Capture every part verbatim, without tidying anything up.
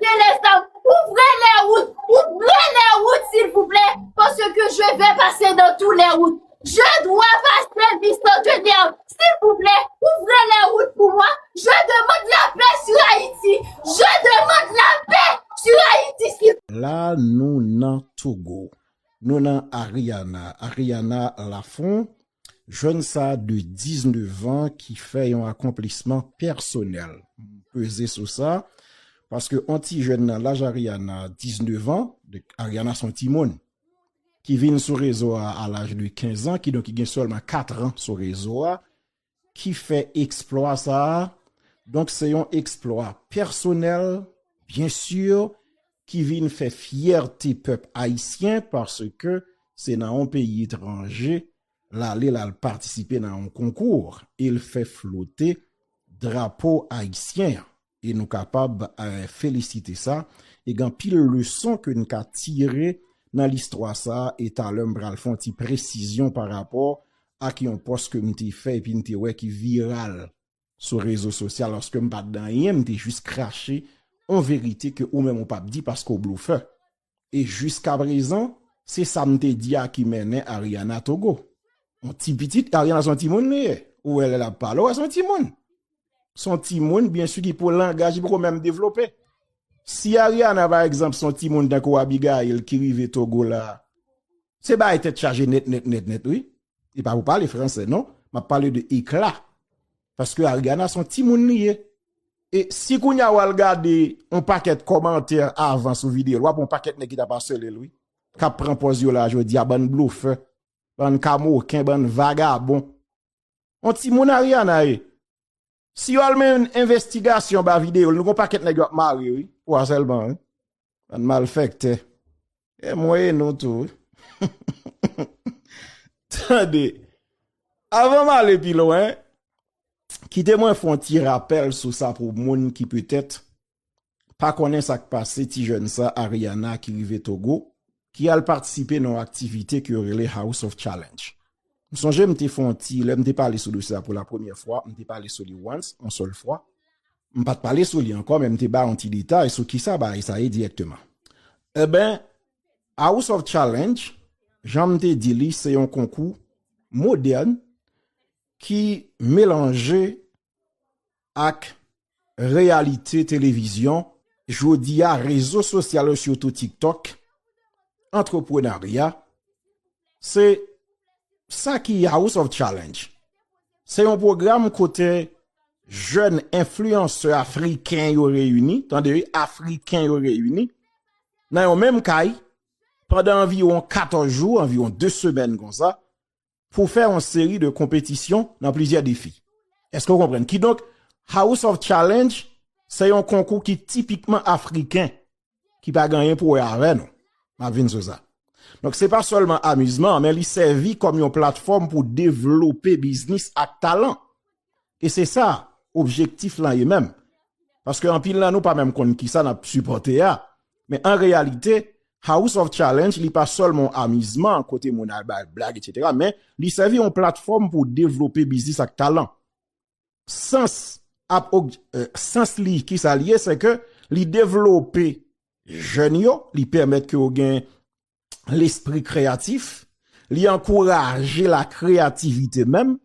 les armes, ouvrez les routes, ouvrez les routes, s'il vous plaît, parce que je vais passer dans toutes les routes. Je dois passer, bicentenaire, s'il vous plaît, ouvrez les routes pour moi. Je demande la paix sur Haïti. Je demande la paix sur Haïti, s'il vous plaît. La nou nan Togo. Nou nan Ariana. Ariana Lafont, jèn sa de diznèf an ki fè yon akonplisman pèsonèl. M peze sou sa, paske yon ti jèn nan laj Ariana, diznèf an, Ariana se yon timoun, ki vin sou rezo a a laj de kenz an, kidonk ki gen sèlman kat an sou rezo a, ki fè eksplwa sa a. Donk se yon eksplwa pèsonèl, byen si, ki vin fè fyète pèp ayisyen, paske se nan yon peyi etranje l ale, l al patisipe nan yon konkou e l fè flote drapo ayisyen an. E nou kapab felisite sa. E gen anpil leson ke n ka tire nan listwa sa a. E talè m pral fè yon ti presizyon pa rapò ak yon pòs ke m te fè epi m te wè ki viral sou rezo sosyal, lòske m pa t nan anyen, m te jis krache yon verite ke ou menm ou p ap di paske w blofè. E jiskaprezan, se sa m te di a ki mennen Ariana Togo. Yon ti pitit, Ariana se yon timoun li ye. Ou wè lè l ap pale, ou wè se yon timoun. Se yon timoun, byen si, ki pou langaj li poko menm devlope. Si Ariana, pa egzanp, se yon timoun tankou Abigail ki rive Togo la, se bagay tèt chaje nèt, nèt, nèt, nèt, wi. E pa pou pale fransè, non. M ap pale de ekla. Paske Ariana se yon timoun li ye. E si kounye a w al gade yon pakèt kòmantè avan sou videyo l, w ap wè yon pakèt nèg ki t ap asele l, wi. K ap pran pòz yo la jodi a, bann blofè, bann kamoken, bann vagabon. Yon timoun Ariana ye. Si yo al mennen envestigasyon ba videyo l, nou gon pakèt nèg yo ap mare, wi. Ou a sèlman, wi. Bann malfèktè. E mwen e nou tou, wi. Tande. Avan m ale pi lwen, kite mwen fè yon ti rapèl sou sa pou moun ki petèt pa konnen sa k pase ti jèn sa Ariana ki rive Togo, ki al patisipe nan yon aktivite ke yo rele House of Challenge. M sonje m te fè yon ti, lè m te pale sou dosye a pou la premyè fwa, m te pale sou li once, yon sèl fwa. M pa t pale sou li ankò, men m te ba yon ti detay sou kisa bagay sa ye dirèkteman. Eben, House of Challenge, jan m te di li, se yon konkou modèn ki melanje ak reyalite televizyon, jodi a, rezo sosyal yo, sitou TikTok, antreprenarya, se sa ki House of Challenge. Se yon pwogram kote jèn enfliyansè afriken yo reyini, tande wi, afriken yo reyini, nan yon menm kay, pandan anviwon katòz jou, anviwon de semèn konsa, pou fè yon seri de konpetisyon nan plizyè defi. Èske w konprann? Kidonk, House of Challenge, se yon konkou ki tipikman afriken, ki pa gen anyen pou wè avè nou. M ap vin sou sa. Donk, se pa sèlman amizman, men li sèvi kòm yon platfòm pou devlope biznis ak talan. E se sa objektif lan ye menm. Paske anpil nan nou pa menm konn kisa n ap sipòte a. Men an reyalite, House of Challenge, li pa sèlman yon amizman kote moun al bay blag, etsetera, men li sèvi yon platfòm pou devlope biznis ak talan. Sans ap, og- eh, sans li, kisa li ye, se ke li devlope jèn yo, li pèmèt ke yo gen lespri kreyatif, li ankouraje la kreyativite menm,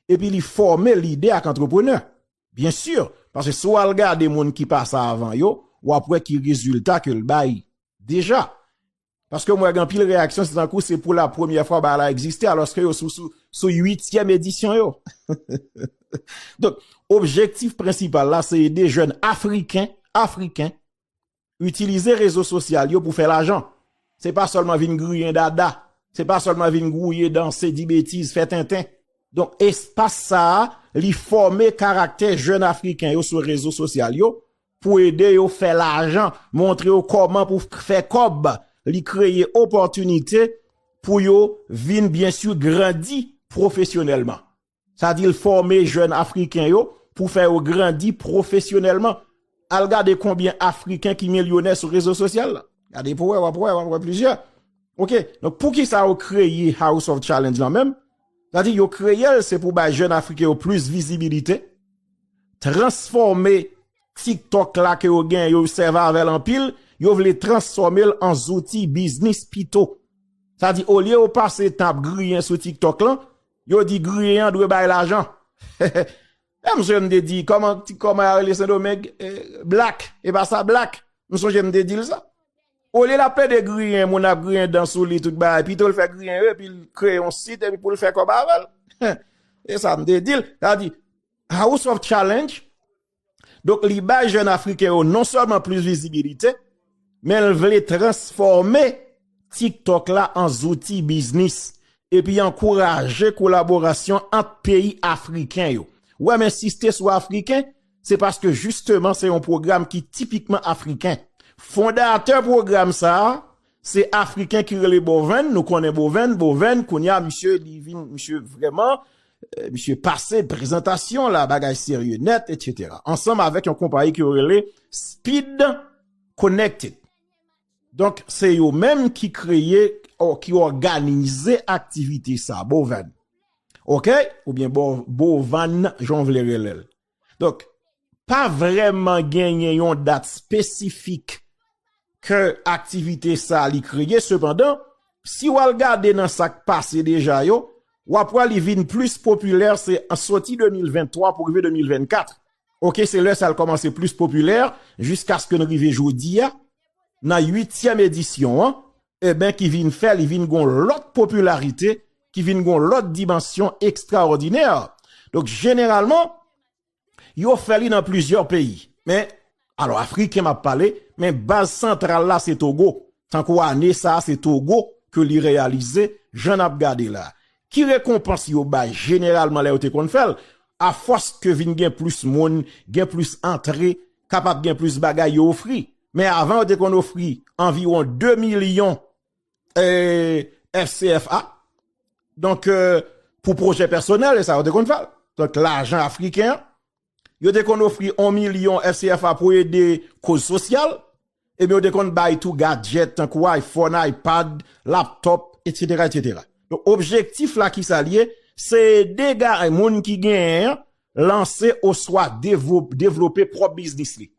epi li fòme lidè ak antreprenè. Byen si, paske si w al gade moun ki pase avan yo, w ap wè ki rezilta ke l bay deja. Paske m wè gen anpil reyaksyon, se tankou se pou la premyè fwa bagay la egziste, alòske yo sou, sou, sou uityèm edisyon yo. Donk, objektif prensipal la, se ede jèn afriken, afriken, itilize rezo sosyal yo pou fè lajan. Se pa sèlman vin griyen dada. Se pa sèlman vin gwouye, danse, di betiz, fè tenten. Donk, espas sa a, li fòme karaktè jèn afriken yo sou rezo sosyal yo pou ede yo fè lajan, montre yo kòman pou fè kòb. Li kreye opòtinite pou yo vin, byen si, grandi pwofesyonèlman. Sa di l fòme jèn afriken yo pou fè yo grandi pwofesyonèlman. Al gade konbyen afriken ki milyonè sou rezo sosyal la. Gade pou wè, w ap wè, w ap wè plizyè. Oke, donk poukisa yo kreye House of Challenge lan menm? Sa di yo kreye l, se pou bay jèn afriken yo plis vizibilite, transfòme TikTok la ke yo gen, yo sèvi avè l anpil, yo vle transfòme l an zouti biznis pito. Sa di, olye yo pase tan ap griyen sou TikTok lan, yo di griyen an dwe bay lajan. E m sonje m te di, kòman, ti, kòman y a rele Sendomeng? Eh, Black, e pa sa, Black. M sonje m te di l sa. Olye l ap plede griyen, moun ap griyen dan sou li, tout bagay, pito l fè griyen yo, epi l kreye yon sit, epi pou l fè kòb avè l. E sa m te di l. Sa di, House of Challenge, donk, li bay jèn Afriken yo non sèlman plis vizibilite, men l vle transfòme TikTok la an zouti biznis, epi ankouraje kolaborasyon ant peyi afriken yo. Wè, m ensiste sou afriken, se paske jisteman se yon pwogram ki tipikman afriken. Fondatè pwogram sa a, se afriken ki rele Boven, nou konnen Boven, Boven, kounye a, misye, li vin, misye vrèman, eh, misye pase prezantasyon la, bagay serye nèt, etsetera. Ansanm avèk yon konpayi ki yo rele Speed Connected. Donk, se yo menm ki kreye, o, ki òganize aktivite sa, Boven. Oke? Oubyen Bo-, Bovan, jan w vle rele l. Donk, pa vrèman genyen yon dat espesifik ke aktivite sa li kreye. Sepandan, si w al gade nan sa k pase deja yo, w ap wè li vin plis popilè, se an soti de mil venntwa pou rive de mil vennkat. Oke, se lè sa l kòmanse plis popilè, jiskaske n rive jodi a, nan uityèm edisyon an, eben, ki vin fè li vin gon lòt popilarite, ki vin gon lòt dimansyon ekstraòdinè. Donk, jeneralman, yo fè li nan plizyè peyi. Men, alò, afriken m ap pale, men baz santral la se Togo. Tankou ane sa a, se Togo ke li reyalize, jan n ap gade la. Ki rekonpans yo bay jeneralman lè yo te konn fè l? Afòs ke vin gen plis moun, gen plis antre, kapab gen plis bagay yo ofri. Men avan, yo te konn ofri anviwon de milyon, eh, F C F A. Donk, eh, pou pwojè pèsonèl, e sa yo te konn fè l. Donk, lajan afriken an, yo te konn ofri yon milyon F C F A pou ede koz sosyal, ebyen, yo te konn bay tou gadjèt tankou iPhone, iPad, laptòp, etsetera, etsetera. Donk, objektif la, ki sa l ye? Se ede ga-, moun ki genyen an lanse oswa devlo-, devlope pwòp biznis li.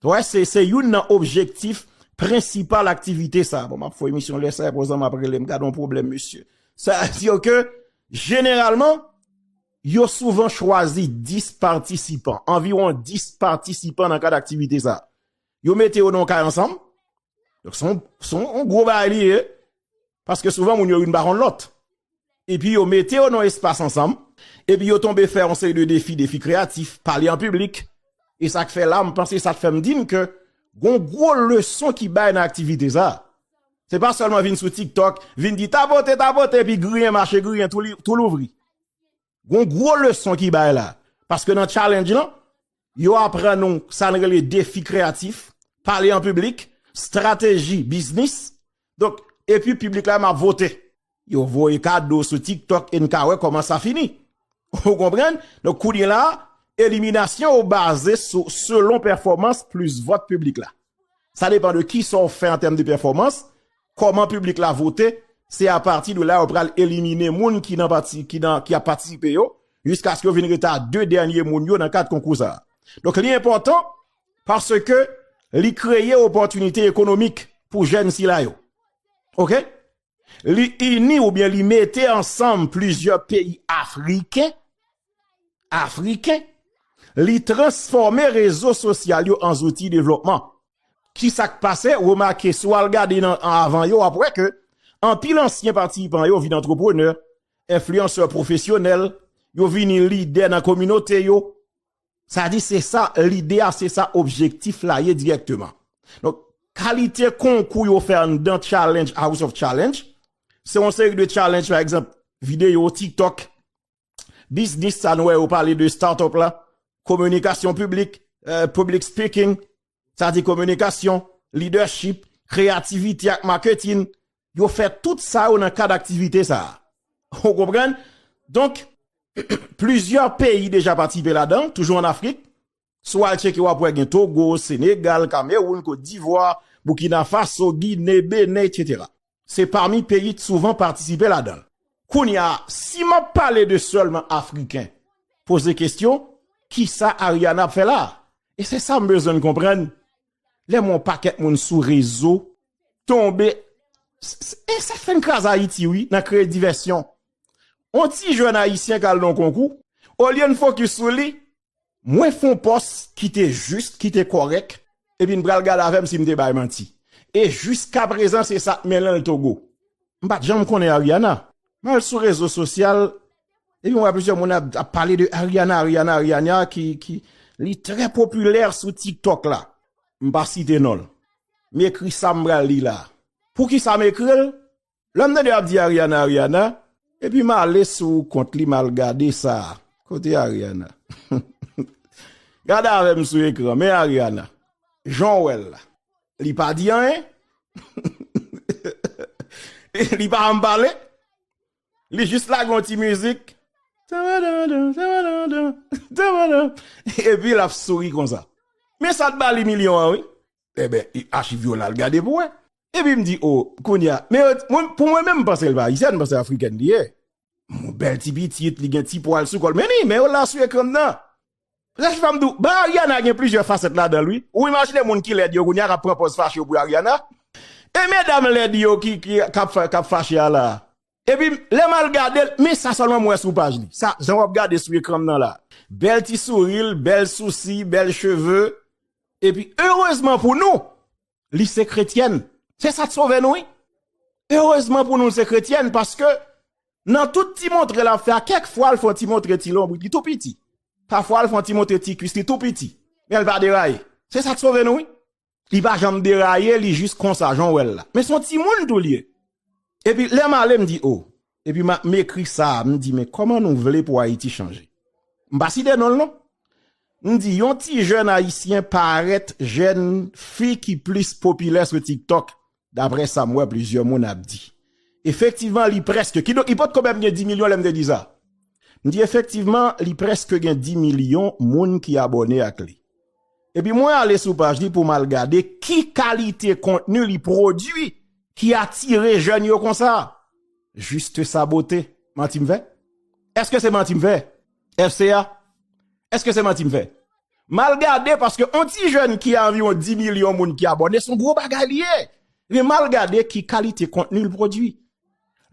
Wè, se, se youn nan objektif prensipal aktivite sa. Bon, m ap fè emisyon lè sa, epozan m ap rele m, gad yon pwoblèm, mesye. Sa di ke, jeneralman, yo souvan chwazi dis patisipan, anviwon dis patisipan nan kad aktivite sa. Yo mete yo nan yon kay ansanm. Donk, se yon, se yon gwo bagay li ye. Paske souvan, moun yo youn pa konn lòt. Epi yo mete yo nan espas ansanm. Epi yo tonbe fè yon seri de defi, defi kreyatif, pale an piblik. E sa k fè la, m panse sa k fè m di n ke gon gwo leson ki bay nan aktivite sa. Se pa sèlman vin sou TikTok, vin di tapote, tapote, epi griyen, mache griyen, tou li-, tou louvri. Gon gwo leson ki bay la. Paske nan challenge lan, yo aprann nou sa n rele defi kreyatif, pale an piblik, estrateji biznis. Donk, epi piblik la menm ap vote. Yo voye kado sou TikTok e n ka wè kòman sa fini. Ou konprann? Donk, kounye la, eliminasyon yo baze sou selon pèfòmans plis vòt piblik la. Sa depann de kisa w fè an tèm de pèfòmans, kòman piblik la vote, se apati de la yo pral elimine moun ki nan pati, ki nan, ki ap patisipe yo, jiskaske yo vin rete a de dènye moun yo nan kad konkou sa a. Donk, li enpòtan paske li kreye opòtinite ekonomik pou jèn sila yo. Oke? Li ini oubyen li mete ansanm plizyè peyi afriken, afriken, li transfòme rezo sosyal yo an zouti devlopman. Kisa k pase? Remake, si w al gade nan, an avan yo, w ap wè ke anpil ansyen patisipan yo vin antreprenè, enfliyansè pwofesyonèl, yo vini lidè nan kominote yo. Sa di se sa, lide a, se sa objektif la ye dirèkteman. Donk, kalite konkou yo fè anndan challenge, House of Challenge, se yon seri de challenge, pa egzanp, videyo, TikTok, biznis, sa nou wè yo pale de startup la, kominikasyon piblik, eh, public speaking, sa di kominikasyon, leadership, kreyativite ak marketing, yo fè tout sa yo nan kad aktivite sa a. Ou konprann? Donk, plizyè peyi deja patisipe ladan, toujou an Afrik. Si w al tcheke, w ap wè gen Togo, Senegal, Kamewoun, Kot Divwa, Boukina Faso, Gine, Benen, etsetera. Se pami peyi ki souvan patisipe ladan l. Kounye a, si m ap pale de sèlman Afriken, poze kesyon, kisa Ariana ap fè la a? E se sa m bezwen n konprann. Lè m wè yon pakèt moun sou rezo tonbe, s- s- e sa k fè n kraze Ayiti, wi, nan kreye divèsyon. On ti jèn ayisyen k al nan konkou, olye n fokis sou li, mwen fè yon pòs ki te jis, ki te kòrèk, epi n pral gade avè m si m te bay manti. E jiskaprezan, se sa k mennen l Togo. M pa t janm konnen Ariana. M al sou rezo sosyal, epi m wè plizyè moun ap, ap pale de Ariana, Ariana, Ariana, ki, ki, li trè popilè sou TikTok la. M pa site non l. M ekri sa m pral li la. Poukisa m ekri l? Lè m tande yo ap di Ariana, Ariana, epi m ale sou kont li, m al gade sa. Kote Ariana? Gade avè m sou ekran, men Ariana. Jan w wè l la. Li pa di anyen. Li pa janm pale. Li jis lage yon ti mizik. Epi l ap souri konsa. Men sa t ba li milyon an, wi. Enben, achiv yo la, l gade pou wè. Epi m di, o, kounye a. Men yo, mwen, pou mwen menm, m panse l pa ayisyèn, m panse afrikèn li ye. Yon bèl ti pitit, li gen ti pwal sou kò l. Men ni, men yo la sou ekran m nan. Rèch fè m di w, ba Ariana gen plizyè fasèt ladan l, wi. Ou imajine moun ki lèd yo kounye a k ap pran pòz fache yo pou Ariana. E medam lèd yo ki, ki, k ap fa- k ap fache a la. Epi, lè m al gade l, men sa sèlman m wè sou paj li. Sa, jan w ap gade sou ekran m nan la. Bèl ti souri l, bèl sousi, bèl cheve. Epi, erezman pou nou, li se kretyèn. Se sa k sove nou, wi. Erezman pou nou, li se kretyèn, paske nan tout ti montre l ap fè a, kèk fwa l fè yon ti montre ti lonbrit li tou piti. Pafwa l fè yon ti montre ti kwis li tou piti. Men l pa deraye. Se sa k sove nou, wi. Li pa janm deraye, li jis konsa, jan w wè l la. Men se yon timoun tou l ye. Epi lè m ale, m di, o. Epi m a- m ekri sa, m di, men kòman nou vle pou Ayiti chanje? M pa site non l, non. M di, yon ti jèn ayisyen parèt jèn fi ki plis popilè sou TikTok, daprè sa m wè plizyè moun ap di. Efektivman, li prèske, kidonk, li potko menm gen dis milyon lè m te di sa. M di, efektivman, li prèske gen dis milyon moun ki abòne ak li. Epi mwen ale sou paj li pou m al gade ki kalite kontni li pwodui ki atire jèn yo konsa. Juste sa bote. Manti m fè? Èske se manti m fè? F C A? Èske se manti m fè? M al gade, paske on ti jèn ki a anviwon dis milyon moun ki abòne, se yon gwo bagay li ye. Men m al gade ki kalite kontni l pwodui.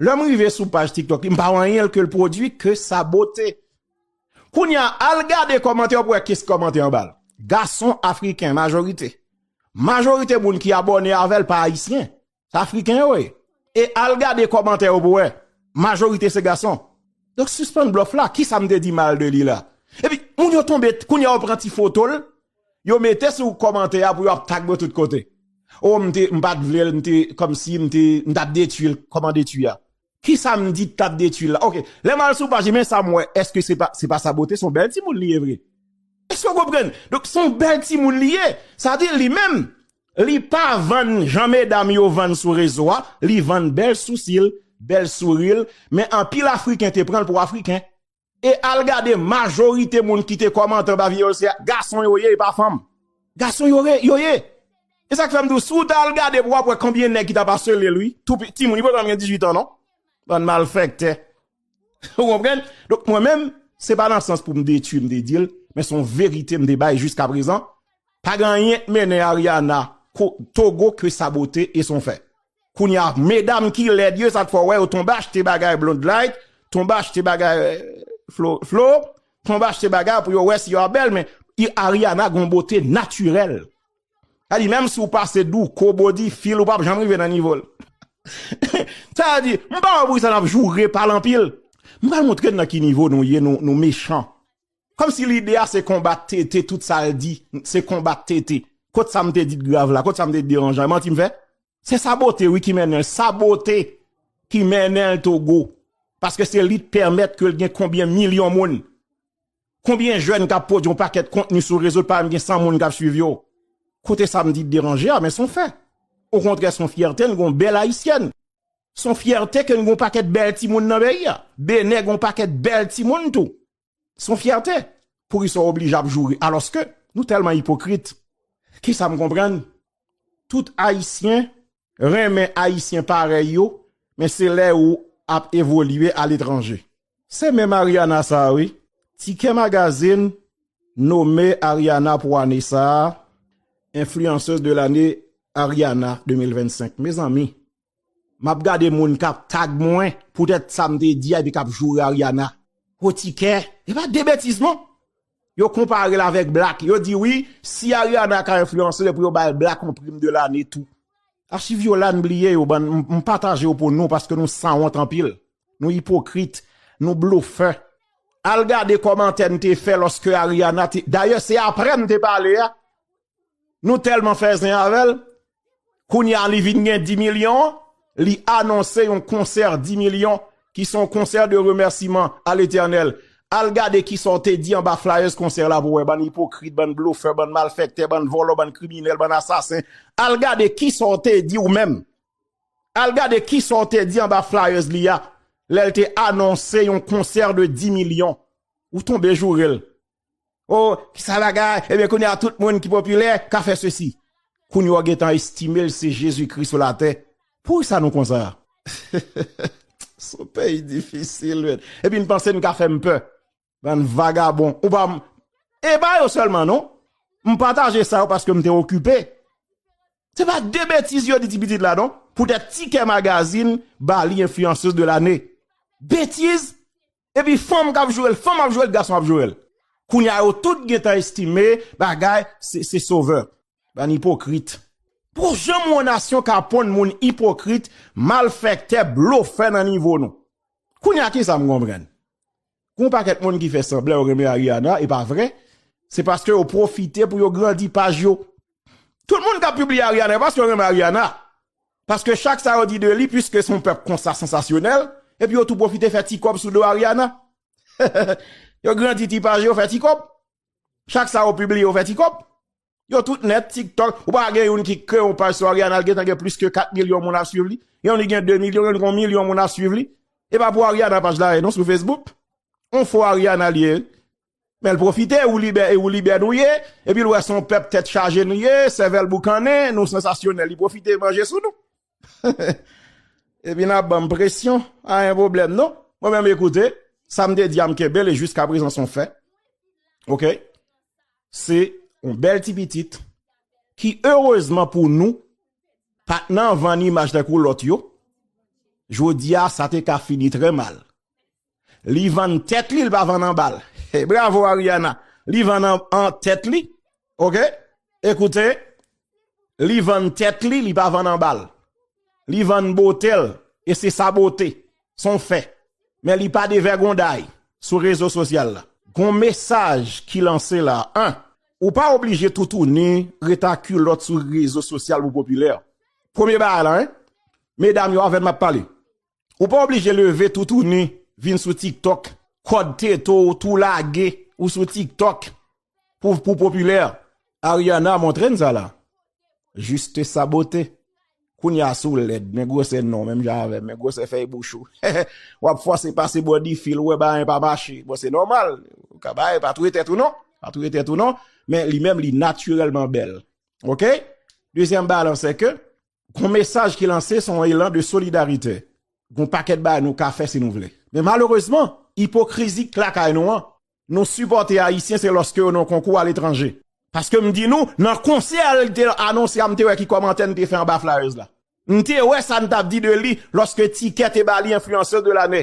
Lè m rive sou paj TikTok li, m pa wè anyen ke l pwodui ke sa bote. Kounye a, al gade kòmantè pou wè kis kòmantè anba l. Gason afriken, majorite. Majorite moun ki abòne avè l pa ayisyen. Se afriken yo ye. E al gade kòmantè yo pou wè. Majorite se gason. Donk, sispann blòf la. Kisa m te di mal de li la? Epi, moun yo tonbe, kounye a yo pran ti foto l, yo mete sou kòmantè a pou yo ap tag mwen tout kote. O, m te, m pa t vle l, m te, kòmsi m te, m t ap detwi l, kòman detwi a? Kisa m di t ap detwi l la? Oke, lè m al sou paj li, men sa m wè, èske se pa, se pa Sabote, se yon bèl timoun li ye vre. Èske w konprann? Donk, se yon bèl timoun li ye. Sa di li menm, li pa vann jan medam yo vann sou rezo a, li vann bèl sousi l, bèl souri l, men anpil afriken te pran l pou afriken. E al gade majorite moun ki te kòmante anba videyo sa, gason yo ye, e pa fanm. Gason yo re- yo ye. E sa k fè m di w, si w ta al gade pou w ap wè konbyen nèg ki t ap asele l, wi. Tou pi- timoun, li poko menm gen dizuit an, non. Bann malfektè. Ou konprann? Donk, mwen menm, se pa nan sans pou m detwi m te di l, men se yon verite m te bay jiskaprezan. Pa gen anyen k mennen Ariana ko- Togo ke Sabote e se yon fè. Kounye a, medam ki lèd yo, sa k fè w wè yo tonbe achte bagay Blonde Light, tonbe achte bagay, eh, Flo, Flo, tonbe achte bagay pou yo wè si yo ap bèl, men i- Ariana gon bote natirèl. Sa di, menm si w pase Douko, Body Feel, ou p ap janm rive nan nivo l. Sa di, m pa wè poukisa n ap joure pa l anpil. M pral montre n nan ki nivo nou ye, nou, nou mechan. Kòmsi lide a se konbat tete, tout sa l di, se konbat tete. Kot sa m te di t grav la, kot sa m te di t deranjan, manti m fè? Se Sabote, wi, ki mennen l. Sabote ki mennen l Togo. Paske se li t pèmèt ke l gen konbyen milyon moun. Konbyen jèn k ap pwodui yon pakèt kontni sou rezo, pa menm gen san moun k ap swiv yo. Kote sa m di t deranje a, men se yon fè. Okontrè, se yon fyète, n gon bèl ayisyèn. Se yon fyète ke n gon pakèt bèl timoun nan peyi a. Benè gon pakèt bèl timoun tou. Se yon fyète. Poukisa w oblije ap joure? Alòske, nou tèlman ipokrit. Kisa m konprann? Tout ayisyen renmen ayisyen parèy yo, men se lè ou ap evolye aletranje. Se menm Ariana sa a, wi. Tikè Magazine, Nome Ariana pou ane sa a, enfliyansez de lane Ariana de mil vennsenk. Mezanmi, m ap gade moun k ap tag mwen, poutèt sa m te di a, epi k ap joure Ariana. Potikè, e pa de betiz non. Yo konpare l avèk Black. Yo di wi, si Ariana ka enfliyanse, se pou yo bay Black yon prim de lane tou. Achiv yo la, n bliye yo, bann, m, m pataje yo pou nou, paske nou sanwont anpil. Nou ipokrit, nou blofè. Al gade kòmantè n te fè lòske Ariana te, dayè, se apre n te pale a. Nou tèlman fè zen avè l, kounye a li vin gen di milyon, li anonse yon konsè di milyon, ki se yon konsè de remèsiman a Letènèl. Al gade kisa w te di anba flyers konsè la pou wè, bann ipokrit, bann blofè, bann malfèktè, bann vòlò, bann kriminèl, bann asasen. Al gade kisa w te di ou menm. Al gade kisa w te di anba flyers li a, lè l te anonse yon konsè de di milyon. Ou tonbe joure l. O, kisa bagay? Ebyen, kounye a tout moun ki popilè ka fè sesi. Kounye a w gentan estime l se Jezi Kris sou latè. Poukisa nou konsa? Se yon peyi difisil, men. Epi n panse n ka fè m pè. Bann vagabon. Ou pa m-, e pa yo sèlman, non. M pataje sa yo paske m te okipe. Se pa de betiz yo di ti pitit la, non. Poutèt Tikè Magazine ba li enfliyansez de lane. Betiz! Epi fanm k ap joure l, fanm ap joure l, gason ap joure l. Kounye a yo tout gentan estime bagay se, se sovè. Bann ipokrit. Pou janm yon nasyon ka ponn moun ipokrit, malfèktè, blofè nan nivo nou. Kounye a kisa m konprann? Gon pakèt moun ki fè sanblan yo renmen Ariana, e pa vre. Se paske yo pwofite pou yo grandi paj yo. Tout moun k ap pibliye Ariana, e paske yo renmen Ariana. Paske chak sa yo di de li, piske se yon pèp konsa sansasyonèl, epi yo tou pwofite fè ti kòb sou do Ariana. Yo grandi ti paj yo, fè ti kòb. Chak sa yo pibliye, yo fè ti kòb. Yo tout nèt, TikTok, ou pa gen youn ki kreye yon paj sou Ariana, l gentan gen plis ke kat milyon moun ap swiv li. Gen youn ki gen de milyon, gen youn ki gen yon milyon moun ap swiv li. E pa pou Ariana paj la ye non sou Facebook. On fo Ariana li ye. Men l pwofite, ou libè, e ou libè nou ye. Epi l wè se yon pèp tèt chaje nou ye, sèvèl boukannen, nou sansasyonèl. Li pwofite manje sou nou. Epi n ap ban m presyon, pa gen pwoblèm non. Mwen menm, ekoute, sa m te di a m kenbe l, e jiskaprezan se yon fè. Oke? Se yon bèl ti pitit ki, erezman pou nou, pa t nan vann imaj tankou lòt yo. Jodi a, sa te ka fini trè mal. Li vann tèt li, li pa vann anba l. Bravo, Ariana. Li vann an, an tèt li. Oke? Ekoute, li vann tèt li, li pa vann anba l. Li vann bote l, e se sa bote. Se yon fè. Men li pa devègonday sou rezo sosyal la. Gon mesaj ki lanse la. En, ou pa oblije toutouni ret a kilòt sou rezo sosyal pou popilè. Premye bagay la, en. Medam yo, avè n m ap pale. Ou pa oblije leve toutouni, vin sou TikTok, kòd tete w tou lage, ou sou TikTok pou, pou popilè. Ariana montre n sa la. Juste sa bote. Kounye a si w lèd, men gwosè non, menm jan avè m, men gwosè fèy bouch ou. W ap fòse pase bò difil, ou wè bagay pa mache. Bon, se nòmal. Ou ka bay, pa touye tèt ou non. Pa touye tèt ou non. Men li menm, li natirèlman bèl. Oke? Dezyèm bagay la, se ke gon mesaj ki lanse, se yon elan de solidarite. Gon pakèt bagay nou ka fè si nou vle. Men malerezman, ipokrizi k lakay nou an, nou sipòte Ayisyen se lòske yo nan konkou aletranje. Paske m di nou, nan konsè a l te anonse a, m te wè ki kòmantè n te fè anba flyers la. M te wè sa n t ap di de li lòske Tikè te ba li enfliyansè de lane.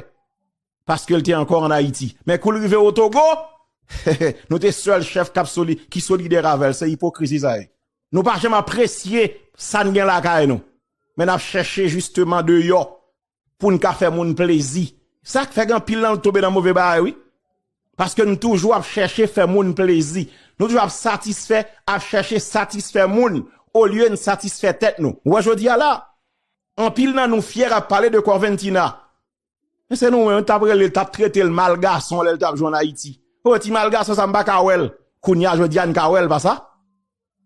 Paske l te ankò ann Ayiti. Men kou l rive o Togo, nou te sèl chèf k ap soli-, ki solidè avè l. Se ipokrizi sa ye. Nou pa janm apresye sa n gen lakay nou. Men n ap chèche jisteman deyò pou n ka fè moun plezi. Sa k fè gen anpil nan nou tonbe nan move bagay, wi. Paske n toujou ap chèche fè moun plezi. Nou toujou ap satisfè, ap chèche satisfè moun, olye n satisfè tèt nou. Ou wè jodi a la, anpil nan nou fyè ap pale de Corventina. Men se nou menm, t ap rele l, t ap trete l mal gason lè l t ap jwe ann Ayiti. O, ti mal gason sa, m pa ka wè l. Kounye a, jodi a, n ka wè l, pa sa?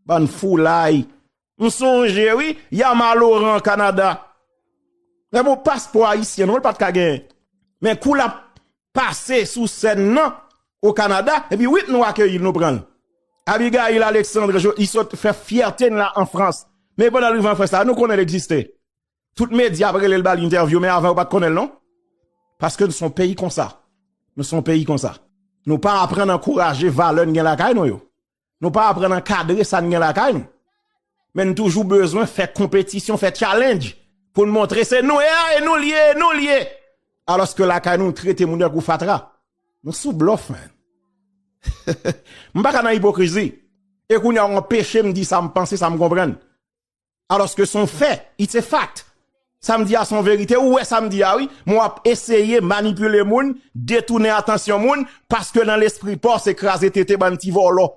Bann foulay. M sonje, wi, Yama Laurent, Kanada. Gen yon paspò ayisyen, non, l pa t ka genyen. Men kou l ap pase sou sèn nan, o Kanada, epi wi, nou akeyi l, nou pran l. Abigail Alexandre, jo-, li sot fè fyète n la an Frans. Men pandan l rive an Frans la, nou konnen l egziste. Tout medya ap rele l ba l entèvyou, men avan yo pa t konnen l non. Paske nou se yon peyi konsa. Nou se yon peyi konsa. Nou pa aprann ankouraje valè n gen lakay nou yo. Nou pa aprann ankadre sa n gen lakay nou. Men n toujou bezwen fè konpetisyon, fè challenge pou n montre se nou ye a, e nou l ye, e nou l ye. Alòske lakay nou, nou trete moun tankou fatra. Nou sou blòf, man. M pa ka nan ipokrizi. E kounye a, w anpeche m di sa m panse, sa m konprann. Alòske se yon fè, it's a fact. Sa m di a se yon verite, ou wè sa m di a wi, men w ap eseye manipile moun, detounen atansyon moun, paske nan lespri pa w se kraze tete bann ti vòlò.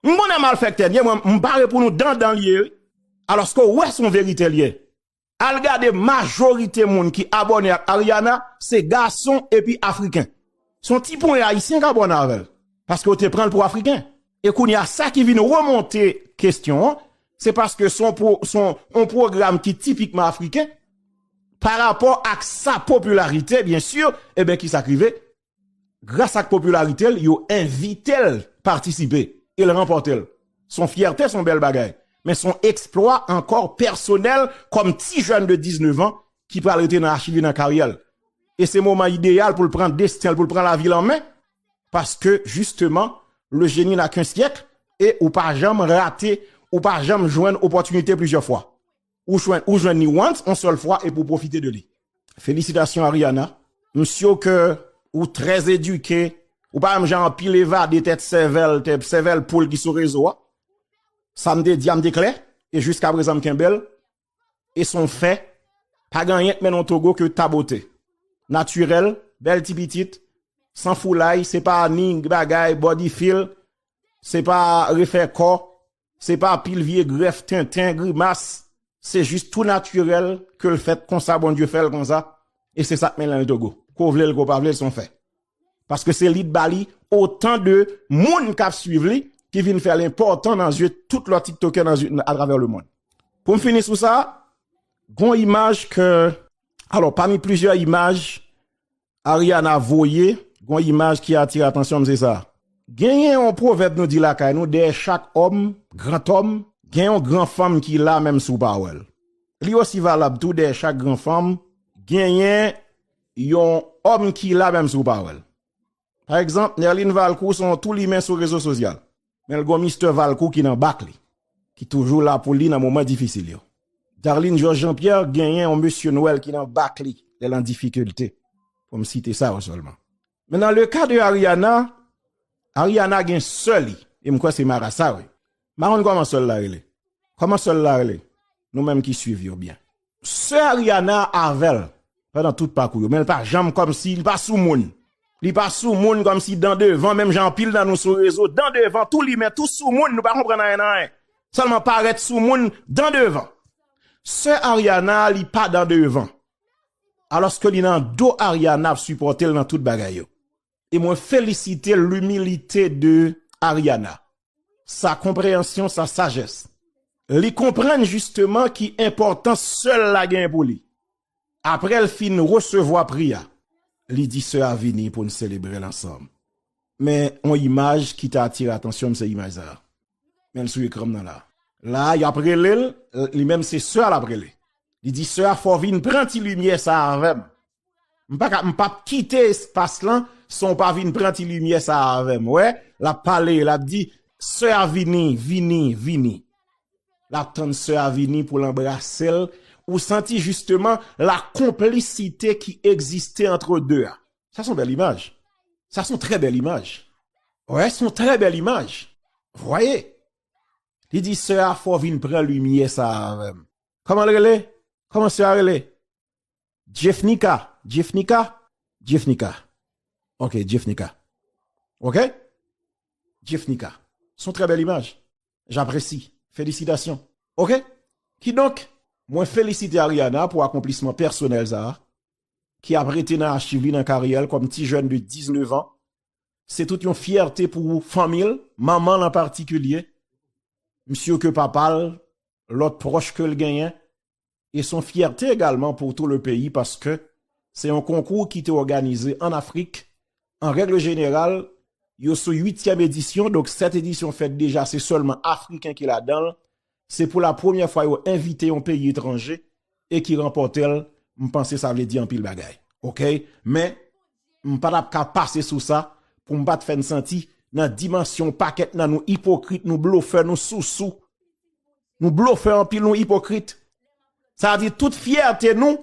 M konnen malfektè n ye, mwen m pare pou nou dan dan l ye wi. Alòske w wè se yon verite l ye. Al gade majorite moun ki abòne ak Ariana, se gason epi afriken. Se yon ti ponyen ayisyen k abòne avè l. Paske yo te pran l pou afriken. E kounye a, sa ki vin remonte kestyon an, se paske se yon pwo- se yon- yon pwogram ki tipikman afriken, pa rapò ak sa popilarite, byen si, ebyen, ki sa k rive? Gras ak popilarite l, yo envite l patisipe e l ranpòte l. Se yon fyète, se yon bèl bagay. Men se yon eksplwa ankò pèsonèl kòm ti jèn de diznèf an ki pral rete nan achiv li, nan karyè l. E se moman ideyal pou l pran desten l, pou l pran lavi l an men, paske, jisteman, le génie n'a qu'un siècle, e ou pa janm rate, ou pa janm jwenn opòtinite plizyè fwa. Ou jwenn, ou jwenn li once, yon sèl fwa, epi w pwofite de li. Felisitasyon, Ariana. M si ke ou trè edike, ou pa menm jan anpil evade tèt sèvèl, tèt sèvèl poul ki sou rezo a. Sa m te di a, m te klè, e jiskaprezan m kenbe l, e se yon fè. Pa gen anyen k mennen w Togo ke ta bote. Natirèl, bèl ti pitit, san foulay, se pa ni bagay, body feel, se pa refè kò, se pa pil vye grèf, tenten, grimas. Se jis tou natirèl ke l fèt konsa, Bondye fè l konsa. E se sa k mennen l Togo. Ke w vle l, ke w pa vle l, se yon fè. Paske se li k ba li otan de moun k ap swiv li, ki vin fè l enpòtan nan zye tout lòt tiktokè nan zye, atravè lemonn. Pou m fini sou sa, gon imaj ke, alò, pami plizyè imaj Ariana voye, gon imaj ki atire atansyon m, se sa. Genyen yon pwovèb nou di lakay nou, dèyè chak òm, grantòm, gen yon gran fanm ki la menm si w pa wè l. Li osi valab tou, dèyè chak gran fanm, genyen yon òm ki la menm si w pa wè l. Pa egzanp, Nerline Valcourt se yon tou limen sou rezo sosyal. Men l gon Mistè Valcourt ki nan bak li, ki toujou la pou li nan moman difisil yo. Darline Georges Jean-Pierre genyen yon Mesye Nwèl ki nan bak li lè l an difikilte. Pou m site sa yo sèlman. Men nan le ka de Ariana, Ariana gen sè li, e m kwè se marasa, wi. M pa konn kòman sè l la rele. Kòman sè l la rele? Nou menm ki swiv yo byen. Sè Ariana avè l pandan tout pakou yo, men l pa janm kòmsi, li pa sou moun. Li pa sou moun kòmsi dan devan, menm jan anpil nan nou sou rezo, dan devan, tou limen, tou sou moun, nou pa konprann anyen nan anyen. Sèlman parèt sou moun, dan devan. Sè Ariana, li pa dan devan. Alòske li nan do Ariana ap sipòte l nan tout bagay yo. E mwen felisite l'humilité de Ariana. Sa konpreyansyon, sa sajès. Li konprann jisteman ki enpòtans sè l la genyen pou li. Apre l fin resevwa pri a, li di sè a vini pou n selebre l ansanm. Men yon imaj ki te atire atansyon m, se imaj sa a. Men l sou ekran m nan la. La, y ap rele l, li menm se sè a l ap rele. Li di sè a, fò w vin pran ti limyè sa a avè m. M pa ka, m p ap kite espas lan san w pa vin pran ti limyè sa a avè m. Wè, l ap pale, l ap di, sè a vini, vini, vini. L ap tann sè a vini pou l anbrase l. Ou santi jisteman la konplisite ki egziste antre de a. Sa se yon bèl imaj. Sa se yon trè bèl imaj. Wè, se yon trè bèl imaj. Vwayè. Li di sè a, fò w vin pran limyè sa a avè m. Kòman l rele? Kòman sè a rele? Jeffnica. Jeffnica? Jeffnica. Ok, Jeffnica. Ok? Jeffnica. Se yon trè bèl imaj. J'apprécie. Felisitasyon. Ok? Kidonk, mwen felisite Ariana pou akonplisman pèsonèl sa a, ki ap rete nan achiv li nan karyè l kòm ti jèn de diznèf an. Se tout yon fyète pou fanmi l, manman l an patikilye. M si ke papa l, lòt pwòch ke l genyen, e se yon fyète egalman pou tou le peyi, paske se yon konkou ki te òganize ann Afrik. An règ jeneral, yo sou uityèm edisyon, donk sèt edisyon fèt deja, se sèlman Afriken ki ladan l. Se pou la premyè fwa yo envite yon peyi etranje e ki ranpòte l, m panse sa vle di anpil bagay. Ok? Men, m pa t ap ka pase sou sa pou m pa t fè n santi nan dimansyon pakèt nan nou ipokrit, nou blofè, nou sousou. Nou blofè anpil, nou ipokrit. Sa vle di tout fyète nou,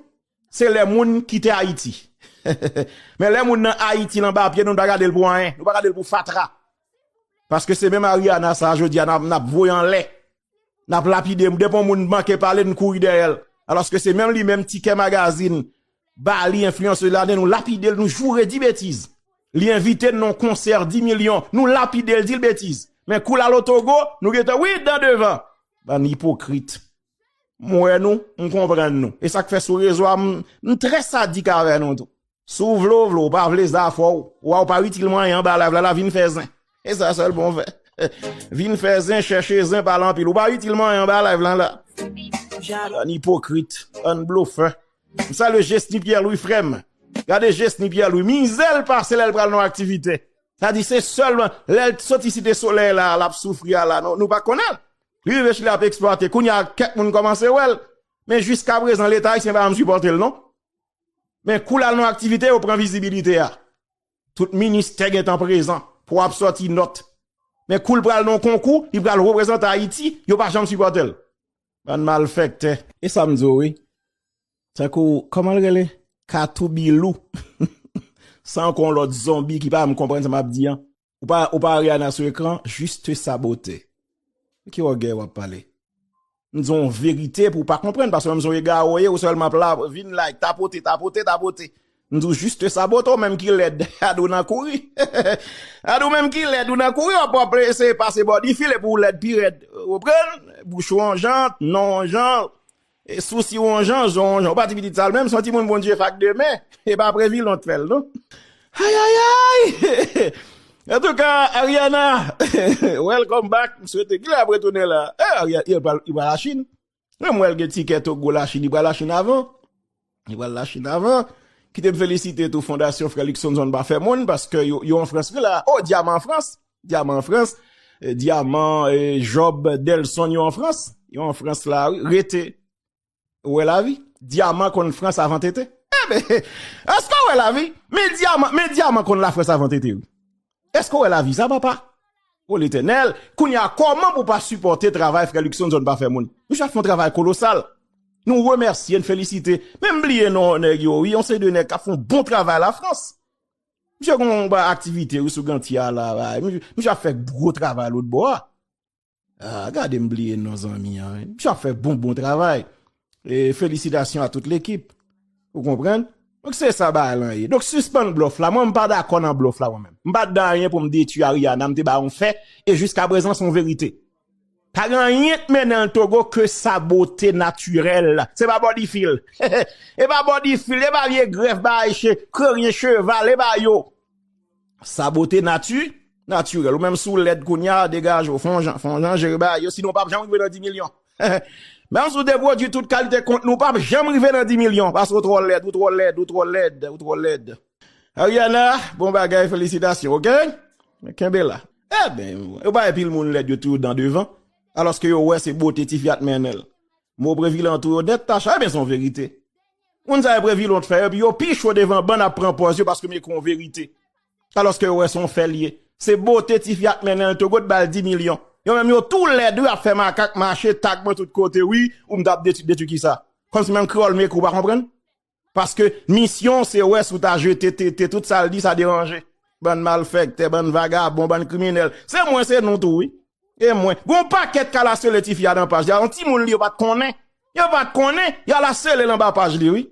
se lè moun kite Ayiti. Men lè moun nan Ayiti, l anba pye nou, nou pa gade l pou anyen. Nou pa gade l pou fatra. Paske se menm Ariana sa, jodi a, n ap, n ap voye anlè. N ap lapide, depi yon moun manke pale, n kouri dèyè l. Alòske se menm li menm, Tikè Magazine, ba li enfliyansè lane, nou lapide l, nou joure di betiz. Li envite n nan yon konsè di milyon, nou lapide l, di l betiz. Men kou l al o Togo, nou gentan, wi, dan devan. Bann ipokrit. M wè nou, m konprann nou. E sa k fè sou rezo a, m, m trè sadik avè nou tou. Si w vle, w vle, w pa vle, zafè w. Ou a, ou pa itil mwen anyen anba live la, la vin fè zen. E sa sèl bon fè. Vin fè zen, chèche zen, pale anpil. Ou pa itil mwen anyen anba live la, la. Bann ipokrit, bann blofè. M salye Jesny Pierre Louis, frè m. Gade Jesny Pierre Louis, mizè l pase lè l pral nan aktivite. Sa di se sèlman lè l soti Site Solèy la, l ap soufri a la. Nou, nou pa konnen l. Li rive Chili ap eksplwate. Kounye a, kèk moun kòmanse wè l. Men jiska prezan, Leta ayisyen pa janm sipòte l, non. Men kou l al nan aktivite, yo pran vizibilite a. Tout ministè gentan prezan pou ap sòti nòt. Men kou l pral nan konkou, li pral reprezante Ayiti, yo pa janm sipòte l. Bann malfèktè. E sa m di w, wi. Tankou, kòman l rele? Katoubilou. Se ankò yon lòt zonbi ki pa menm konprann sa m ap di an. Ou pa, ou pa Ariana sou ekran, juste sa bote. Ki wògè w ap pale? M di w yon verite pou w pa konprann, paske menm si w egare w ye, ou sèlman ap la, vin like, tapote, tapote, tapote. M di w juste sa bote, ou menm ki lèd, gade w nan kouri. Gade w menm ki lèd, ou nan kouri, w ap, w ap eseye pase bò di fil epi w lèd pi rèd. Ou konprann? Bouch ou yon jan, non yon jan. E sousi w yon jan, zon w yon jan. Ou pa ti pitit sa l menm, se yon timoun Bondye fè ak de men. E pa Previlon t fè l, non. Ayayay! Antouka, Ariana, welcome back. M swete, kilè l ap retounen la? Eh, Ariana, li pral, li pral Lachin. Mwen, m wè l gen tikè Togo Lachin, li pral Lachin avan. Li pral Lachin avan. Kite m felisite tou Fondasyon Frè Luckson Zòn Pa Fè Moun, paske yo, yo an Frans wi la. Oh, Dyaman an Frans. Dyaman an Frans. Eh, Dyaman, eh, Job, Delson, yo an Frans. Yo an Frans la, wi. Rete. Ou wè lavi? Dyaman konn Frans avan Tete. Enben, èske w wè lavi? Men Dyaman, men Dyaman konn Lafrans avan Tete, wi. Èske w wè lavi sa, papa? O Letènèl, kounye a, kòman pou w pa sipòte travay frè Luckson Zòn Pa Fè Moun? Misye ap fè yon travay kolosal. Nou remèsye, n felisite. Men m bliye non nèg yo, wi. Yon seri de nèg k ap fè yon bon travay Lafrans. Misye gen yon ba aktivite, wi, sou Ganti a la, bay. Misye, misye ap fè gwo travay lòt bò a. Ah, gade m bliye non zanmi an, wi. Misye ap fè bon, bon travay. E felisitasyon a tout lekip. Ou konprann? Donk, se sa bagay lan ye. Donk, sispann blòf la. Mwen, m pa dakò nan blòf la, mwen menm. M pa t dan anyen pou m detwi Ariana, m te ba yon fè, e jiska prezan, se yon verite. Pa gen anyen k mennen l Togo ke sa bote natirèl. Se pa body feel. E pa body feel, e pa vye grèf, bagay che-, kreryen cheval, e pa yo. Sa bote nati-, natirèl. Ou menm si w lèd kounye a, degaje w. Fè yon jan, fè yon jan jere bagay yo, sinon w p ap janm rive nan di milyon. Menm si w te pwodui tout kalite kontni, w p ap janm rive nan di milyon, paske w twò lèd, ou twò lèd, ou twò lèd, ou twò lèd. Ariana, bon bagay, felisitasyon, oke? Kenbe la. Eben, yo bay pil moun lèd, yo tou dan devan, alòske yo wè se bote tifi a t mennen l. Mo Previlon tou yo nèt tacha, eben, se yon verite. Moun sa yo Previlon t fè, epi yo pi cho devan bann ap pran pòz yo paske m ekri yon verite. Alòske yo wè se yon fè l ye. Se bote tifi a t mennen l, Togo t ba l di milyon. Yo menm yo tou lèd wi, ap fè makak mache, tag mwen tout kote, wi, ou m t ap detwi, detwi kisa? Kòmsi menm kreyòl m ekri, ou pa konprann? Paske misyon w se wè si w ta jete Tete, tout sa l di, sa deranje. Bann malfèktè, bann vagabon, bann kriminèl. Se mwen, se nou tou, wi. E mwen. Gon pakèt k al asele tifi a nan paj li a. Yon timoun li yo pa t konnen. Yo pa t konnen. Y al asele l anba paj li, wi.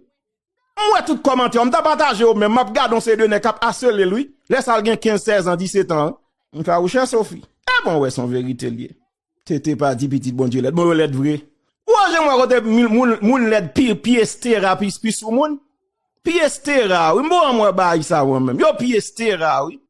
M wè tout kòmantè yo. M ta pataje yo menm. M ap gade yon seri de nèg k ap asele l, wi. Lè sa l gen kenz, sèz an, disèt an, wi. M fawouchè Sophie. E bon, wè, se yon verite l ye. Tete pa di pitit Bondye lèd. Bon, yo lèd vre. Ou wè jan m wè kote moun, moun, moun lèd pi, pi estera, pi, pi sou moun. Pi estera, wi. M bon, m wè bagay sa, mwen menm. Yo pi estera, wi.